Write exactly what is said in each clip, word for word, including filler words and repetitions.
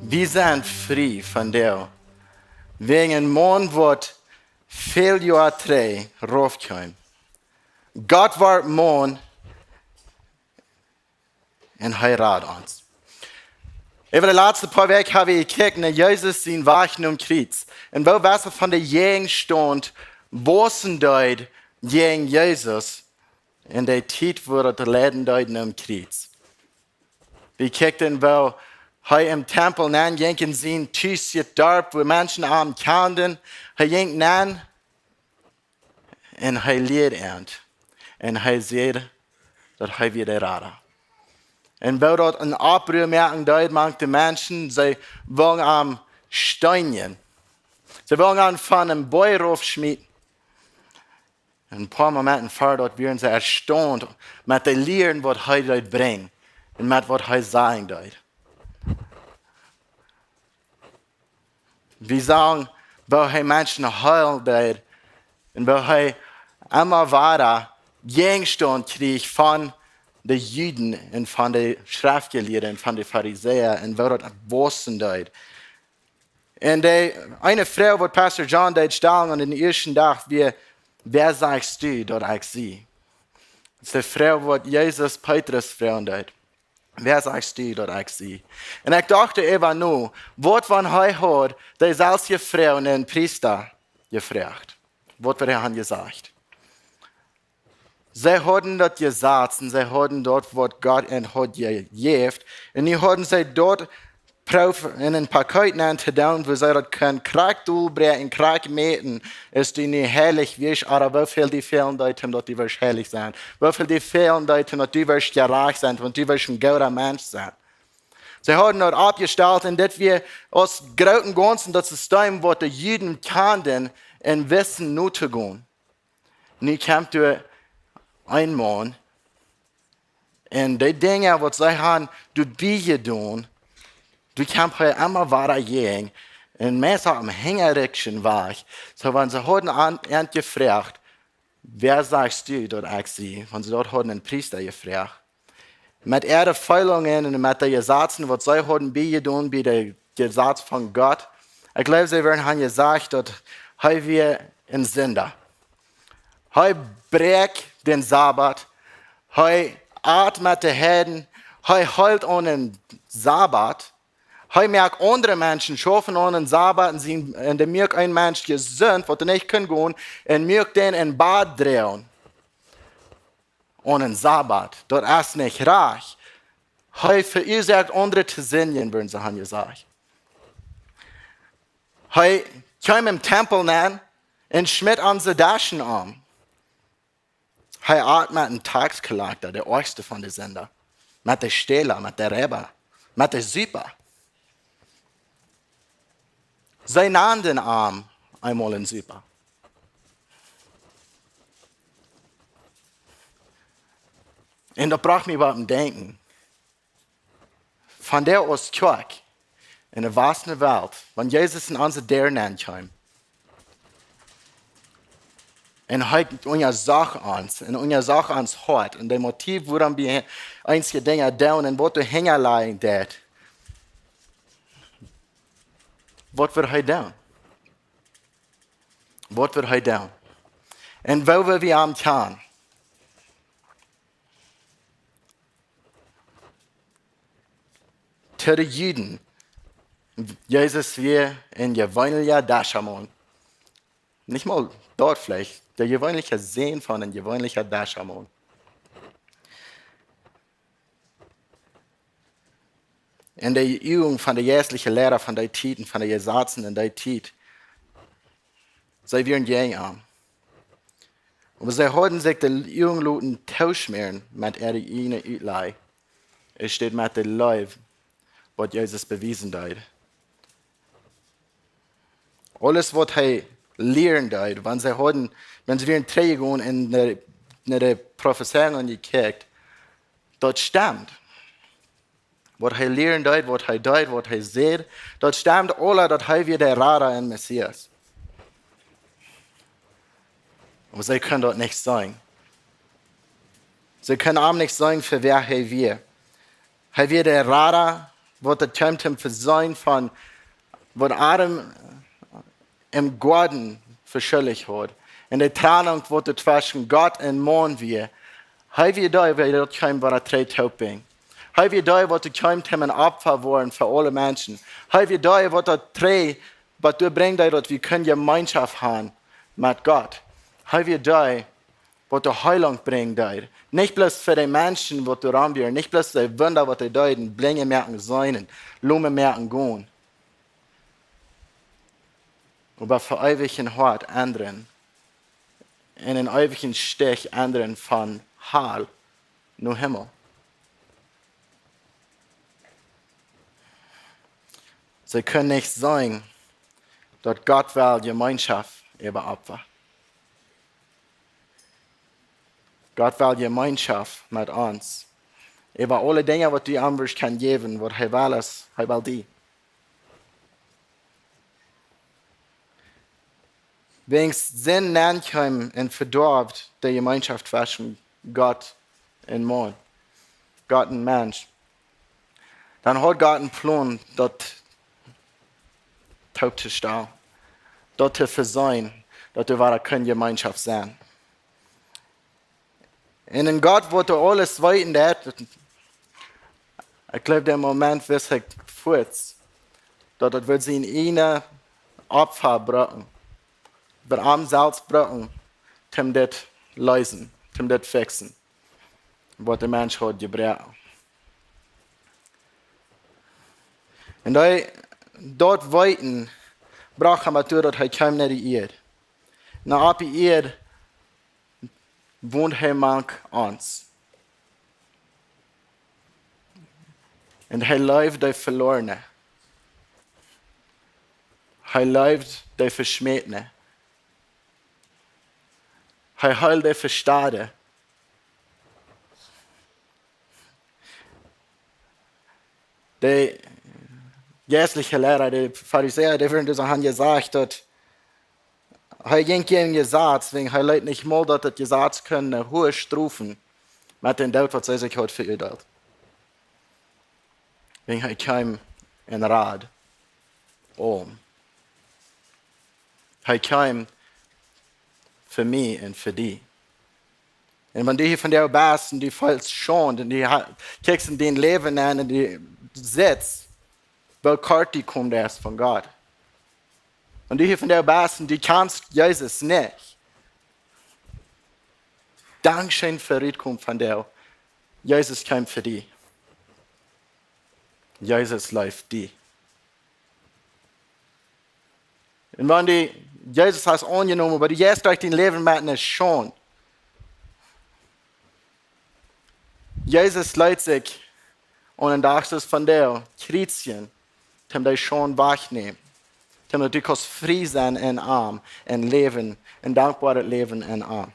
Wie sent frie von Deel. Wäajen een Maun, waut väl Joa trigj raufkjeem. Gott wort Maun un hee rad ons. Äwa de latste poa Wäakj ha wie jekjikjt no Jesus sien Wajch nom Kjriez. Un woo waut von de Jäajenstaunt wausen deed jäajen Jesus en de Tiet, wua daut leiden deed nom Kjriez. Wie kjikjten, woo hee em Tempel nenn jinkj, en sien Tus, daut Darp, wua Menschen am kjanden. Hee jinkj nenn un hee lieed an. Un hee säd, daut hee wia de Rada. Un woo daut een Oppruhr moaken deed mank de Menschen, see wullen am steenjen. See wullen am von een Boajch raufschmieten. Een poa Momenten ver daut wieren see erstaunt met de Lieren, waut hee deed brinjen un met waut hee sajen deed. Wie sagen, woo hee Menschen heelen deed un woo hee emma wada Jäajenstaunt kjrieech von de Juden un von de Schreftjelieede un von de Farisäa un woo daut wausen deed. Un de eene Froag, waut Pastor John deed stalen aun dän ieeschten Dach, wia: "Wäa sajchst du, daut ekj sie?" Daut es de Froag, waut Jesus Petrus froagen deed: "Wäa sajchst du, daut ekj sie?" Un ekj docht doaräwa no, waut wan hee haud deeselwje Froag aun dän Priesta jefroacht? Waut wudd hee han jesajcht? See hauden daut Jesaz un see hauden daut, waut Gott an haud jejäft. Un nu hauden see daut prooft en een Pakeet nenn to doonen, wua see daut kunnen krakjt dolbräakjen, krakjt mäten, aus du nu heilich wieescht, ooda woo väl die fälen deed, om daut du wurscht heilich sennen. Woo väl die fälen deed, om daut du wurscht jerajcht sennen, wan du wurscht een gooda Mensch sennen. See hauden daut oppjestalt un dit wia aus grooten Gaunzen daut System, waut de Juden kjanden un wisten no to gonen. Nu kjemt doa een Maun un de Dinja, waut see han doabie jedonen, doa kjemt hee emma wada jäajen. Un meist opp een hinjarichjen Wajch. Soo, wan see hauden an, an jefroacht: "Wäa sajchst du, daut ekj sie?" Wan see daut hauden een Priesta jefroacht, met äare Feelungen un met de Jesazen, waut see hauden biejedonen bie de Jesaz von Gott, ekj jleew, see wudden han jesajcht, daut hee wia een Sinda. Hee bräakjt dän Sabat. Hee at met de Heiden. Hee heelt aun een Sabat. Hee moakt aundre Menschen schaufen aun een Sabat un sien, un dee moakt een Mensch jesunt, waut nich kunn gonen, un moakt dän en Bad droagen aun een Sabat. Daut es nich rajcht. Hee veuasoakt aundre to sindjen, wudden see han jesajcht. Hee kjeem em Tempel nenn un schmeet onse Deschen om. Hee at met een Taxkollekta, de oajchste von de Sinda. Met de Stäla, met de Reiba, met de Supa. See nanden am eemol een Supa. Un daut brocht mie waut toom Denkjen. Von doa aus Kjoakj en de wastne Welt, wan Jesus en onse Däa nenn kjeem, un hee unjasocht ons, un unjasocht ons Hoat, un de Motiv, wuarom wie eenje Dinja doonen un waut doa hinja lijen deit, waut wudd hee doonen? Waut wudd hee doonen? Un woo wudd wie am kjanen? To de Juden, Jesus wia een jeweenlicha Deschamaun. Nich mol daut veleicht, de jeweenlicha Sän von een jeweenlicha Deschamaun. En de Uagen von de jeistliche Liera von dee Tiet un von de Jesazen en dee Tiet, see wieren jäajen am. Oba see hauden sikj de Uagen loten tooschmäaren met äare ieejne Utlaj, enne Städ met de Leew, waut Jesus bewiesen deed. Aules, waut hee lieren deed, wan see hauden, wan see wieren trigjjegonen un no de, no de Profezeiungen jekjikjt, daut stemd. Waut hee lieren deed, waut hee deed, waut hee säd, daut stemd aula, daut hee wia de Rada un Messias. Oba see kunnen daut nich seenen. See kunnen am nich seenen fa wäa hee wia. Hee wia de Rada waut daut kjeem to vesieekjen von waut Adam em Goaden veschuldicht haud. Un de Trennunk waut doa tweschen Gott un Maun wia. Hee wia dee, waut daut kjeem, waut daut trigj toop brinjt. Hee wia dee, waut doa kjeem, om een Opfa woaren fa aule Menschen. Hee wia dee, waut daut trigj, waut doa brinjt, daut wie kunnen Jemeenschoft haben met Gott. Hee wia dee, waut de Heilunk brinjen deed. Nich bloos fa de Menschen, waut doa rom wieren, nich bloos de Wunda, waut hee deed, un Blinje moaken seenen, Lome moaken gonen. Oba fa eewich een Hoat endren, un een eewjen Stich endren von Hal no Himmel. See kunnen nich seenen, daut Gott well Jemeenschoft äwa Opfa. Gott well Jemeenschoft met ons. Äwa aule Dinja, waut du am wurscht kjennen jäwen, waut hee well es, hee well die. Wäajens Sind nenn kjeem un vedoaft de Jemeenschoft tweschen Gott un Maun, Gott un Mensch. Dan haud Gott een Plon, daut toop to stalen, daut to vesieekjen, daut doa wada kunn Jemeenschoft sennen. Un een Gott, waut doa aules weeten deed, ekj jleew, dän Moment wist hee fuaz, daut daut wudd sien ieejnet Opfa brucken, wudd am selfst brucken, om dit to leesen, om dit to fixen, waut de Mensch haud jebroaken. Un hee, daut Weeten brocht am doatoo, daut hee kjeem no de Ieed. No opp de Ieed wond hee mank ons. Un hee leewd de Velorne. Hee leewd de Veschmätne. Hee heeld de Vestade. De jeistliche Liera, de Farisäa, dee wudden dis han jesajcht, daut hee jinkj jäajen Jesaz, wäajen hee leet nich mol, daut daut Jesaz kunn ne hoge Strof met dän Doot, waut see sikj haud veuadeelt. Wäajen hee kjeem un rad om. Hee kjeem fa mie un fa die. Un wan du hia vondoag best un du feelst Schaund un du ha-, kjikjst en dien Läwen aun un du sitst, woo kort du jekomen best von Gott. Un du hia vondoag best un du kjanst Jesus nich. Dankscheen fa rutkomen vondoag. Jesus kjeem fa die. Jesus leeft die. Un wan du Jesus hast aunjenomen, oba du jeist derch dien Läwen met ne Schaund. Jesus leet sikj aun dän Dach soo aus vondoag kjriezjen, om dee Schaund wajchnämen, om daut du kaust frie sennen en am, en Läwen, en dankboaret Läwen en am.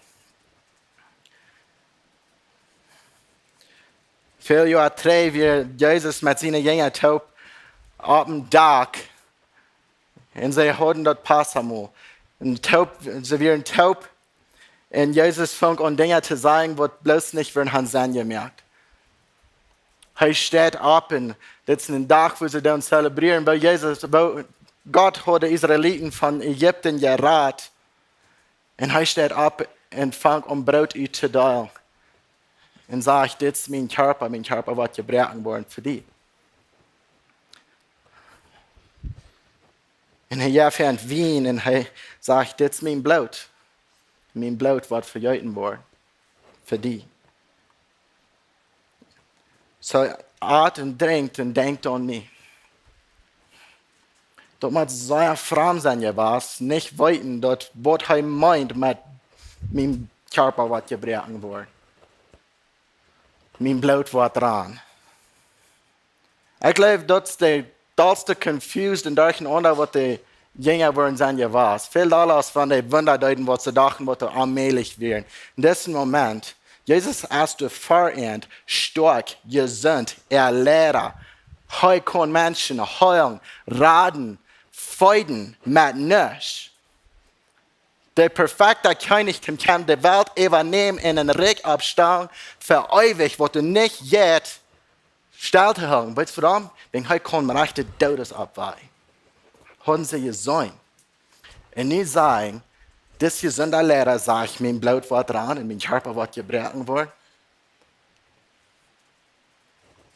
Väl Joa trigj wia Jesus met siene Jinja toop oppem Dak un see hauden daut Passamahl. Un toop, see wieren toop un Jesus funk aun Dinja to sajen, waut bloos nich wudden han Senn jemoakt. Hee steit opp un dit es een Dach, wua see dan zelebrieren, woo Jesus, woo Gott haud de Israeliten von Ägipten jerat. Un hee steit opp un fangt aun Broot uttodeelen. Un sajcht: "Dit es mien Kjarpa, mien Kjarpa woat jebroaken woaren fa die." Un hee jeft an Wien un hee sajcht: "Dit es mien Bloot. Mien Bloot woat vejeeten woaren fa die. Soo, at un drinkjt un denkjt aun mie." Daut mott sea framd sennen jewast, nich weeten daut waut hee meent met: "Mien Kjarpa woat jebroaken woaren. Mien Bloot woat rannen." Ekj jleew, daut es de dollste confused un derchenaunda, waut de Jinja wudden sennen jewast. Väl dolla aus wan dee Wunda deeden, waut see dochten, waut doa onmäajlich wieren. En disen Moment, Jesus es doa fa an, stoakj, jesunt, äa Liera. Hee kaun Menschen heelen, raden, feeden met nuscht. De perfekta Kjennich, dee kaun de Welt äwanämen un een Rikj oppstalen fa eewich, waut doa nich jeit, stell to hoolen. Weetst du wuarom? Wäajen hee kunn mien rajchtet Doodes oppwakjen. Hauden see jeseenen. Un nu sajen, dis jesunda Liera sajcht, mien Bloot woat rannen un mien Kjarpa woat jebroaken woaren.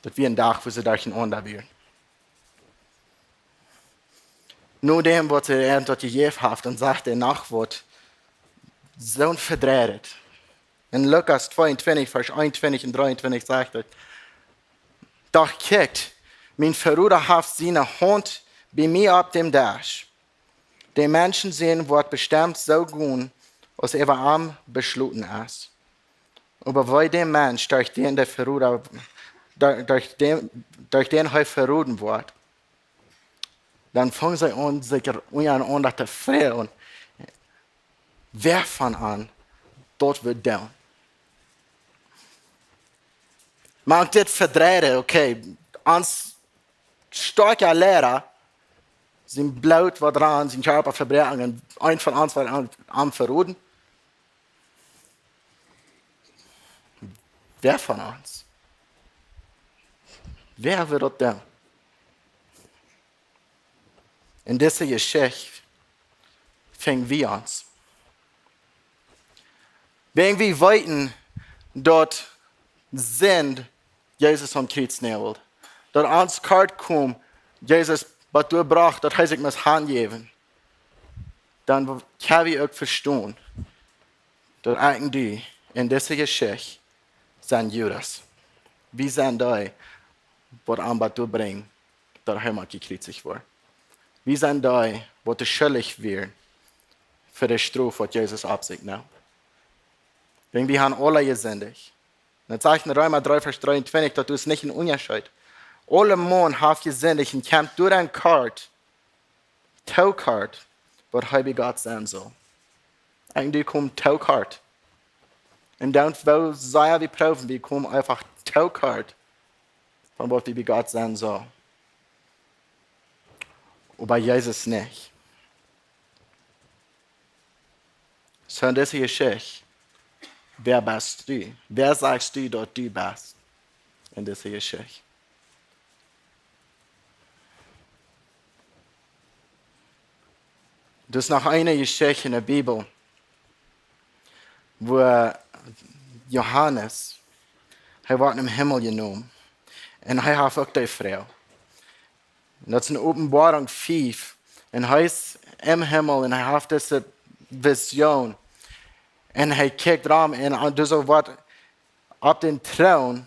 Daut wia een Dach, wua see doa en Aunda wieren. Nodäm waut see an daut jejäft haft, dan sajcht hee noch waut, soo vedreit. En Lukas tweeuntwintich, Varsch eenuntwintich un dreeuntwintich sajcht et: Doch kjikjt, mien Veroda haft siene Haunt bie mie opp däm Desch. De Menschensän woat bestemt soo gonen, aus äwa am beschloten es. Oba wee däm Mensch, derch dän de Veroda, derch, derch däm, derch dän hee veroden woat. Dan fungen see aun, sikj unjarenaunda to froagen, wäa von an daut wudd doonen. Mau dit vedreit, okay, ons stoakja Liera, sien Bloot woat rannen, sien Kjarpa jebroaken, un eena von ons woat am, am veroden. Wäa von ons? Wäa wudd daut doonen? En dise Jeschicht finj wie ons. Wäajen wie weeten, daut Sind Jesus aum Kjriez näajelt. Daut ons kort kjeem, Jesus bat doa brocht, daut hee sikj must hanjäwen. Dan kjenn wie uk vestonen, daut eejentlich en dise Jeschicht sent Judas. Wie sent dee, waut am bat doa brinjen, daut hee mott jekjriezicht woaren. Wie sent dee, waut de schuldich wieren fa de Strof, waut Jesus opp sikj neem. Wäajen wie haben aule jesindicht. Un daut sajcht en Reema dree, Varsch dreeuntwintich, daut es nich een Unjascheet. Aule Maun haft jesindicht un kjemt doa aun kort, too kort, waut hee bie Gott sennen saul. Eejentlich kjemt too kort. Un dan, woo sea wie proowen, wie komen eefach too kort von waut wie bie Gott sennen saul. Oba Jesus nich. Soo en dise Jeschicht, wäa best du? Wäa sajchst du, daut du best en dise Jeschicht? Doa es noch eene Jeschicht en de Bibel, wua Johanes, hee woat em Himmel jenomen. Un hee haft uk dee Fru. Un daut es en Openboarunk fief. Un hee es em Himmel un hee haft dise Vision. Un hee kjikjt rom un, un doa soo waut opp dän Troon,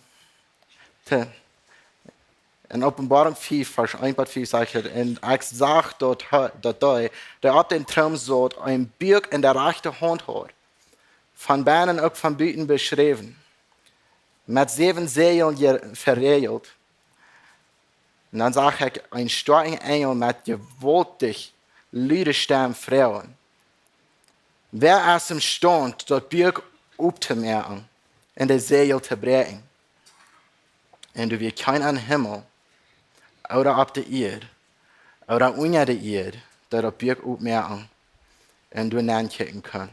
te, en Openboarunk fief, Varsch eent bat fief sajcht et: Un ekj sach daut, daut dee, dee opp dän Troon saut, een Buak en de rajchte Haunt haud, von bennen uk von buten beschräwen, met säwen Säajel je-, veräajelt. Un dan sach ekj een stoakjen Enjel met jewaultich lude Stemm froagen: Wäa es emstaund, daut Buak optomoaken un de Säajel to bräakjen? Un doa wia kjeena em Himmel, ooda opp de Ieed, ooda unja de Ieed, dee daut Buak opmoaken un doa nenkjikjen kunn.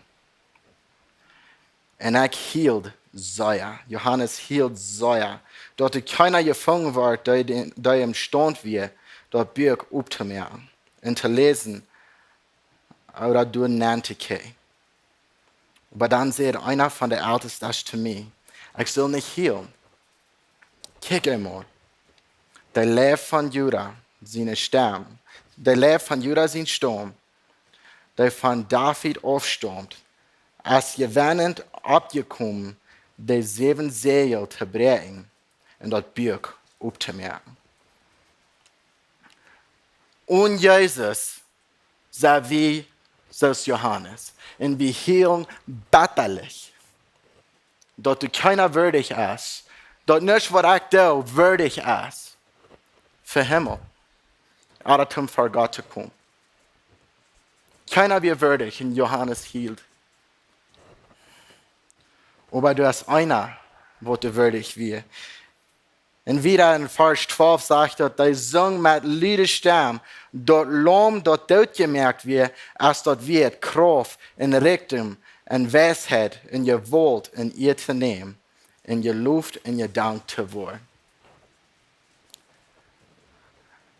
Un ekj hilt sea, Johanes hilt sea, daut doa kjeena jefungen wort, dee, dee emstaund wia, daut Buak optomoaken un to läsen ooda doa nentokjikjen. Oba dan säd eena von de Eltestasch to mie: Ekj saul nich hielen. Kjikj emol. De Leew von Juda siene Stemm, de Leew von Juda sien Staum, dee von David aufstaumt, es jewennent oppjekomen, de säwen Säajel to bräakjen un daut Buak optomoaken. Un Jesus sent wie soo aus Johanes. Un wie hielen bettalich, daut doa kjeena wieedich es, daut nuscht, waut ekj doo, wieedich es fa Himmel, ooda om ver Gott to komen. Kjeena wia wieedich, un Johanes hield. Oba doa es eena, waut wieedich wia. Un wieda en Varsch twalf sajcht daut, dee sung met lude Stemm: Daut Laum, daut dootjemoakt wia, es daut wieet, Krauft un Rikjdom un Weisheit un Jewault un Ea to nämen un jeloft un jedankt to woaren.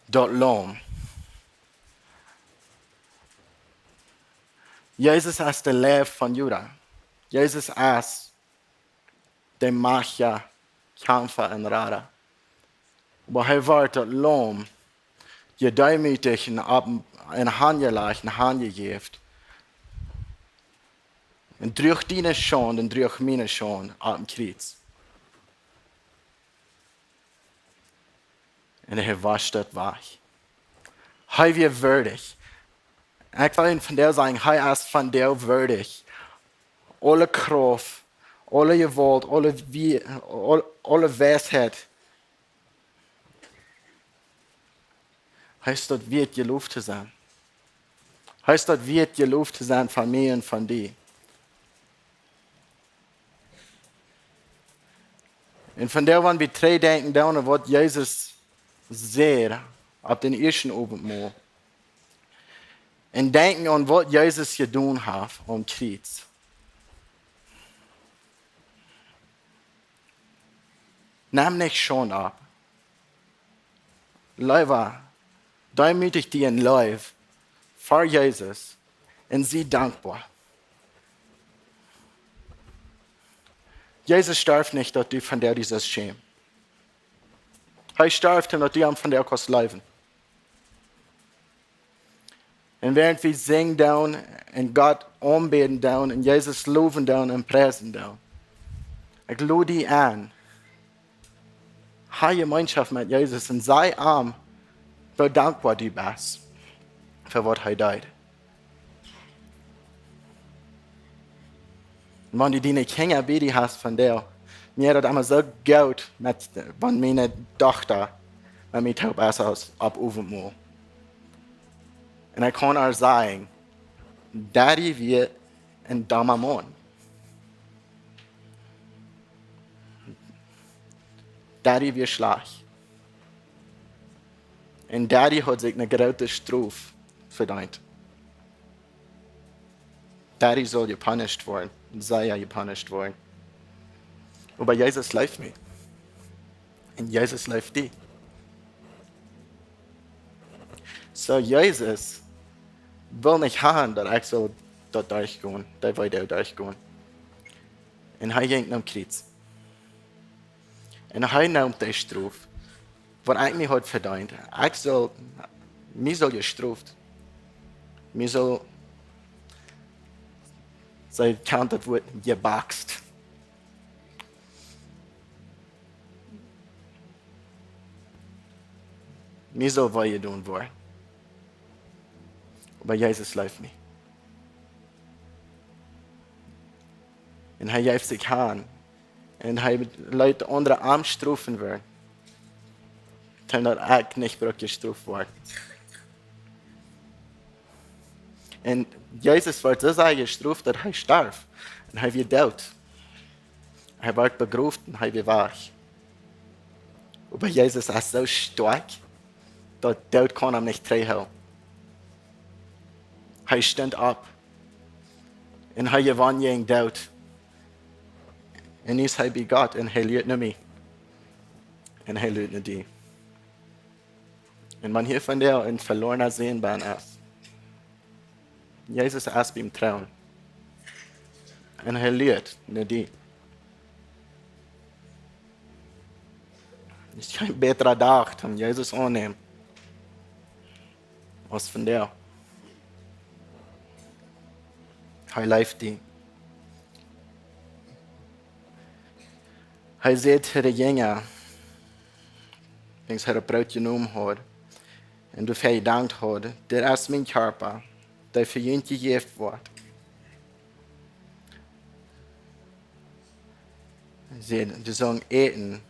daut Laum. Jesus es de Leew von Juda. Jesus es de machtiga Kjamfa un Rada. Oba hee wort daut Laum, jedeemootijcht un opp, un hanjelajcht un hanjejäft. Un droag diene Schaund un droag miene Schaund opp daut Kjriez. Un hee wajch daut wajch. Hee wia wieedich. Un ekj well junt vondoag sajen, hee es vondoag wieedich. Aule Krauft, aule Jewault, aule, Wie-, aul-, aule Weisheit. Hee es daut wieet, jeloft to sennen. Hee es daut wieet, jeloft to sennen von mie un von die. Un vondoag, wan wie trigjdenkjen dan aun waut Jesus säd opp daut ieeschte Owentmol, un denkjen aun waut Jesus jedonen haft aum Kjriez. Nem nich Schaund opp. Leewa, deemootich die en Leew fa Jesus un sie dankboa. Jesus storf nich, daut du vondoag die sust schämen. Hee storf, daut du am vondoag kaust leewen. Un wäarent wie sinjen dan un Gott aunbäden dan un Jesus lowen dan un priesen dan, ekj lod die en, ha Jemeenschoft met Jesus un saj am, woo dankboa du best fa waut hee deed. Un wan du diene Kjinja bie die hast vondoag, mie daut emma soo goot met, wan miene Dochta met mie toop es aus opp Owentmol. Un ekj kaun ar sajen, Daddy wia een domma Maun. Daddy wia schlajcht. Un Daddy haud sikj eene groote Strof vedeent. Daddy sull jepunished woaren, sea jepunished woaren. Oba Jesus leeft mie. Un Jesus leeft die. Soo, Jesus well nich haben, daut ekj sull daut derchgonen, daut wie doa derchgonen. Un hee jinkj nom Kjriez. Un hee neem de Strof, waut ekj mie haud vedeent. Ekj sull, mie sull jestroft. Mie sull, see kjant daut Wuat, jebokst. Mie sull wee jedonen woaren. Oba Jesus leeft mie. Un hee jeef sikj han. Un hee leet aundre am strofen woaren. Daut ekj nich bruck jestroft woaren. Un Jesus wort soo sea jestroft, daut hee storf. Un hee wia doot. Hee wort begroft un hee wia wajch. Oba Jesus es soo stoakj, daut Doot kaun am nich trigjhoolen. Hee stunt opp. Un hee jewonn jäajen Doot. Un nu es hee bie Gott un hee luat no mie. Un hee luat no die. Un wan hia vondoag een veloarna Sän benn es, Jesus es biem Troon. Un hee luat no die. Es kjeen bätra Dach, om Jesus aunnämen, aus vondoag. Hee leeft die. Hee säd to de Jinja, wiels hee daut Broot jenomen haud un doafäa jedankt haud: "Dit es mien Kjarpa, dee fa junt jejäft woat." Hee säd, dee sullen äten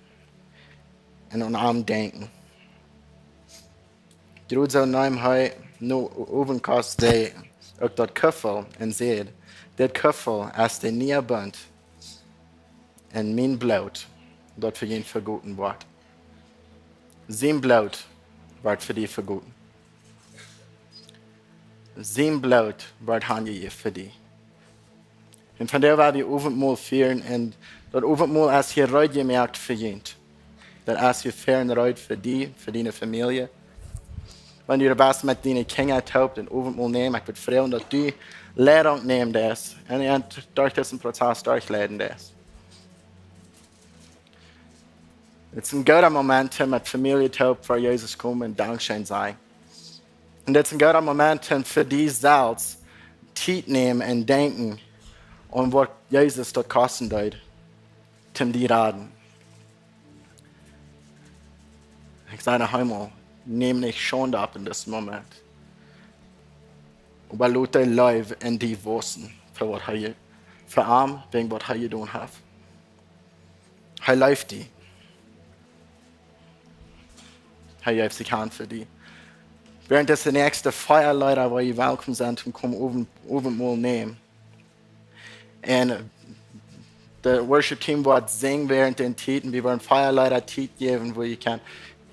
un aun am denkjen. Jrod soo neem hee no Owentkost dee, uk daut Kuffel un säd: "Dit Kuffel es de niee Bunt en mien Bloot, daut fa junt vegoten woat." Sien Bloot woat fa die vegoten. Sien Bloot woat aunjejäft fa die. Un vondoag woa wie Owentmol fieren un daut Owentmol es hia reed jemoakt fa junt. Daut es hia fein reed fa die, fa diene Famielje. Wan du best met diene Kjinja toop daut Owentmol nämen, ekj wudd froagen daut du Leidunk nämen deist un an derch disen Prozess derchleiden deist. Dit es een gooda Moment om met Famielje toop ver Jesus komen un Dankscheen sajen. Un dit es een gooda Moment om fa die selfst Tiet nämen un denkjen aun waut Jesus daut kosten deed, om die to raden. Ekj saj noch eemol: Näm nich Schaund opp en disen Moment, oba lot de Leew en die wausen fa waut hee, fa am, wäajen waut hee jedonen haft. Hee leeft die. Hee jeef sikj han fa die. Wäarent dise näakjste vea Leeda, wua jie welkom sent, om komen Owent-, Owentmol nämen. Un daut Worship Team woat sinjen wäarent dän Tiet. Un wie woaren vea Leeda Tiet jäwen, wua jie kjennen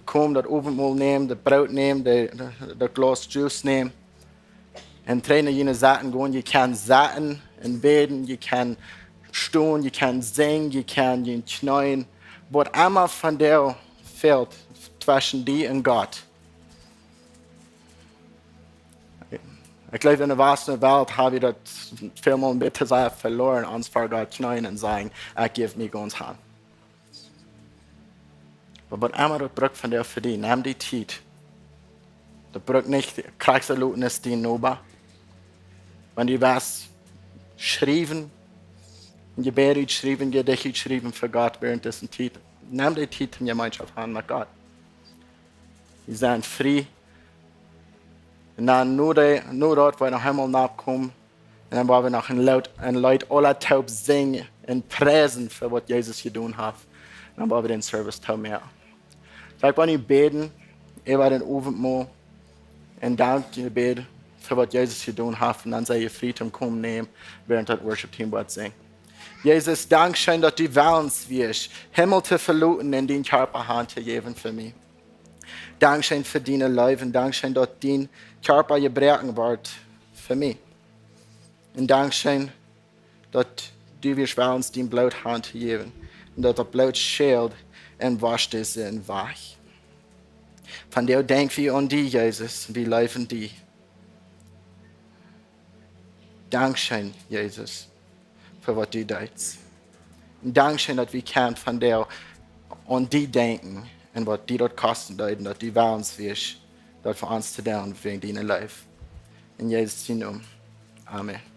komen, daut Owentmol nämen, daut Broot nämen, daut, daut Glaus Juice nämen. Un trigj no june Sitten gonen. Jie kjennen sitten un bäden, jie kjennen stonen, jie kjennen sinjen, jie kjennen june Kjneeen. Waut emma von die fält tweschen die un Gott. Ekj jleew, en de westliche Welt hab wie daut välmol een bät sea veloaren, ons ver Gott kjneeen un sajen: Ekj jäw mie gaunz han. Oba waut emma daut brukt von die fa die, nemm die Tiet. Daut brukt nich krakjt soo lang aus dien Noba. Wan du west schriewen, een Jebäd utschriewen, Jedicht utschriewen fa Gott wäarent dise Tiet, nemm die Tiet om Jemeenschoft han met Gott. Wie sent frie. Un dan no de, no daut woa wie noch eemol nopp komen. Un dan woa wie noch een Leet, een Leet aula toop sinjen un priesen fa waut Jesus jedonen haft. Un dan woa wie dän Service toop moaken. Soo, ekj well nu bäden äwa daut Owentmol un Dank bäden fa waut Jesus jedonen haft. Un dan sie jie frie toom komen nämen, wäarent daut Worship Team woat sinjen. Jesus, Dankscheen daut du wellens wieescht Himmel to veloten un dien Kjarpa han to jäwen fa mie. Dankscheen fa diene Leew un Dankscheen daut dien Kjarpa jebroaken wort fa mie. Un Dankscheen daut du wieescht wellens dien Bloot han to jäwen. Un daut daut Bloot schält un woscht de Sind wajch. Vondoag denkj wie aun die, Jesus, un wie leewen die. Dankscheen, Jesus, fa waut du deist. Un Dankscheen daut wie kjennen vondoag aun die denkjen un waut die daut kosten deed un daut du wellens wieescht daut fa ons to doonen wäajen diene Leew. En Jesus sien Nomen. Amen.